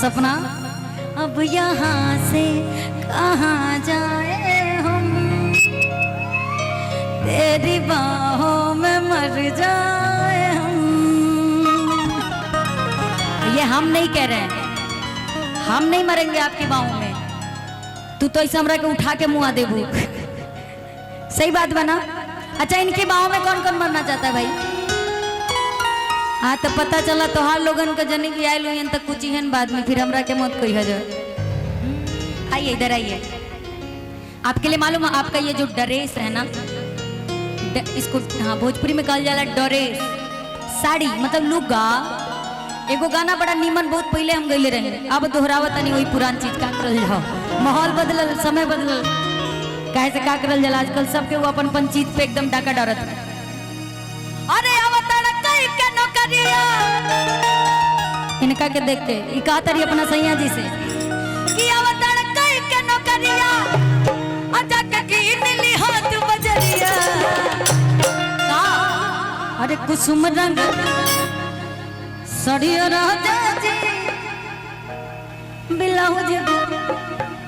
सपना, अब यहाँ से कहाँ जाए हम, तेरी बाहों में मर जाए हम। ये हम नहीं कह रहे हैं, हम नहीं मरेंगे आपकी बाहों में। तू तो ऐसा हमरा के उठा के मुँह देबू। सही बात बना। अच्छा, इनकी बाहों में कौन कौन मरना चाहता है भाई? हाँ तो पता चला तोहार लोगन का जने की आयल हुई तक कुछ ही बाद में फिर हमरा के मौत कही जाए। आइए इधर आइए। आपके लिए मालूम है, आपका ये जो ड्रेस है ना, इसको हाँ भोजपुरी में कहल जाला ड्रेस, साड़ी मतलब लुगा। एगो गाना बड़ा नीमन बहुत पहले हम गईले रहे, अब दोहरावत नहीं वही पुरान चीज। का करल जाओ, माहौल बदलल, समय बदलल, काहे से का करल जाला, आजकल सबके वो अपन अपन चीज पे एकदम डाका डरत। अरे अवतार कई के नौकरिया, इनका के देख के ई कहा तारी अपना सैया जी से कि अवतार कई के नौकरिया, अजा के कीन ली हाथ बजरिया का। अरे कुसुम रंग सड़िया राजा जी, ब्लाउज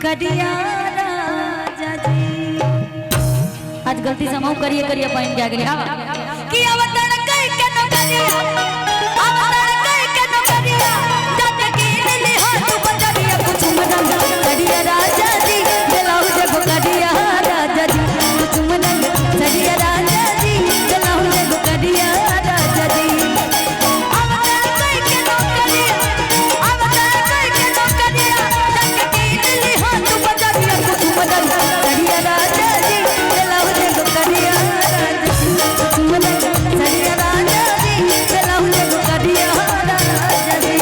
करिया राजा जी। आज गलती से हम करिए करिए पहन के आ गेली। कि अवतार कई के नौकरिया, अवतार कई के नौकरिया, जाके कीन ली हाथ बजरिया, कुसुम रंग सड़िया राजा जी, ब्लाउज करिया राजा जी, कुसुम रंग सड़िया राजा जी, ब्लाउज करिया राजा जी। अवतार कई के नौकरिया, अवतार कई के नौकरिया, जाके कीन ली हाथ बजरिया, कुसुम रंग सड़िया राजा जी, ब्लाउज करिया राजा जी, कुसुम रंग सड़िया राजा जी, ब्लाउज करिया राजा जी।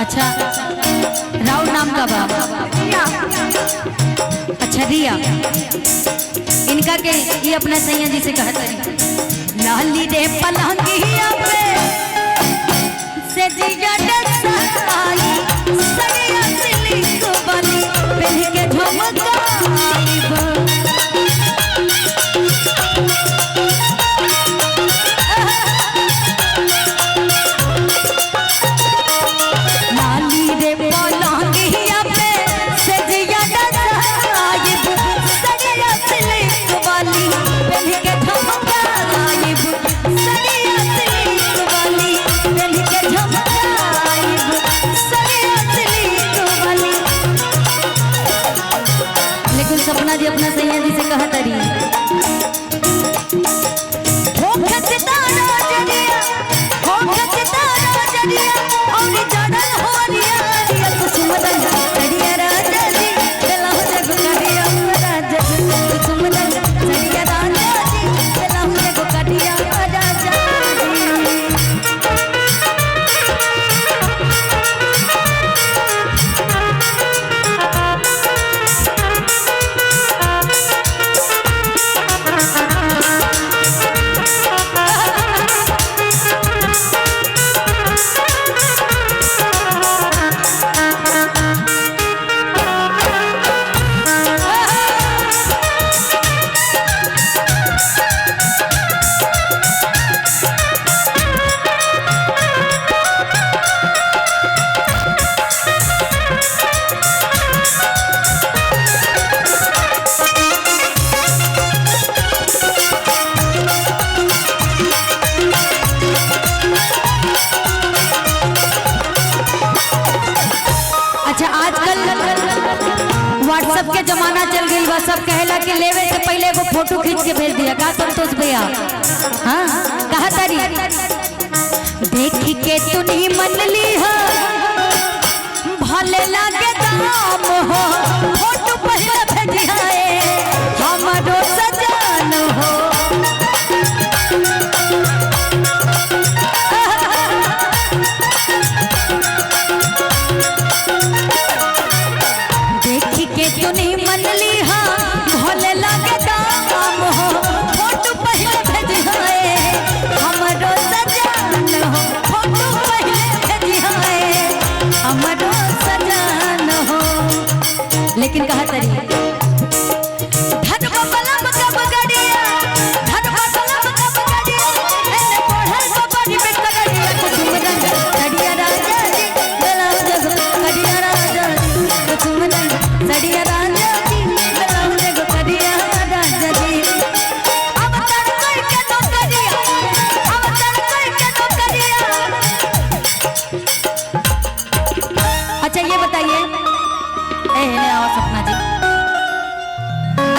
अच्छा, राव नाम का बाप? अच्छा रिया, इनका के ये अपना सैया जी से कहता है, लाली रे पलंगिया पे से जिया डसाई, सड़िया सिलिक वाली पहन के झुमकाईब। लाली रे पलंगिया पे से जिया डसाईब, सड़िया सिलिक वाली पहन के झुमकाईब, सड़िया सिलिक वाली पहन के झुमकाईब, सड़िया सिलिक वाली। लेकिन सपना जी अपना सैया जी से कहत रही, हो खचदारा जरिया, हो खचदारा जरिया, और जड़ल हो रिया रिया, कुसुम रंग सड़िया राजा जी, ब्लाउज करिया राजा जी, कुसुम रंग सड़िया राजा जी, ब्लाउज करिया राजा जी। अच्छा, आजकल व्हाट्सएप के जमाना चल गई बा, सब कहेला कि लेवे से पहले एगो फोटो खींच के भेज दिया। का संतोष भैया? हाँ कहा तारी, देख के तुनी मन ली हो, भले लागे दाम हो, फोटो पहले भेजिए हमरो सजान हो।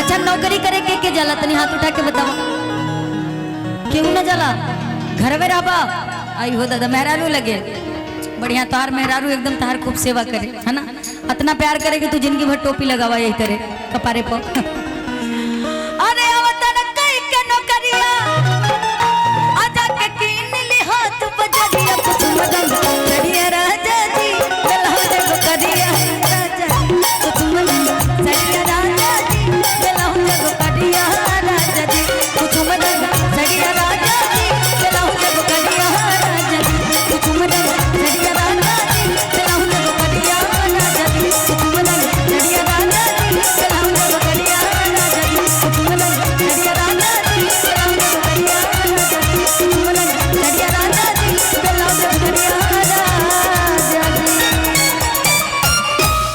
अच्छा नौकरी करे के जाला तनी हाथ उठा के बतावा। केहू ना जाला, घर में रहबा। आई हो दादा, मेहरारू लगे बढ़िया तोहार मेहरारू एकदम तोहार खूब सेवा करे, है ना? इतना प्यार करे कि तू जिंदगी भर टोपी लगावा यही करे कपारे पर।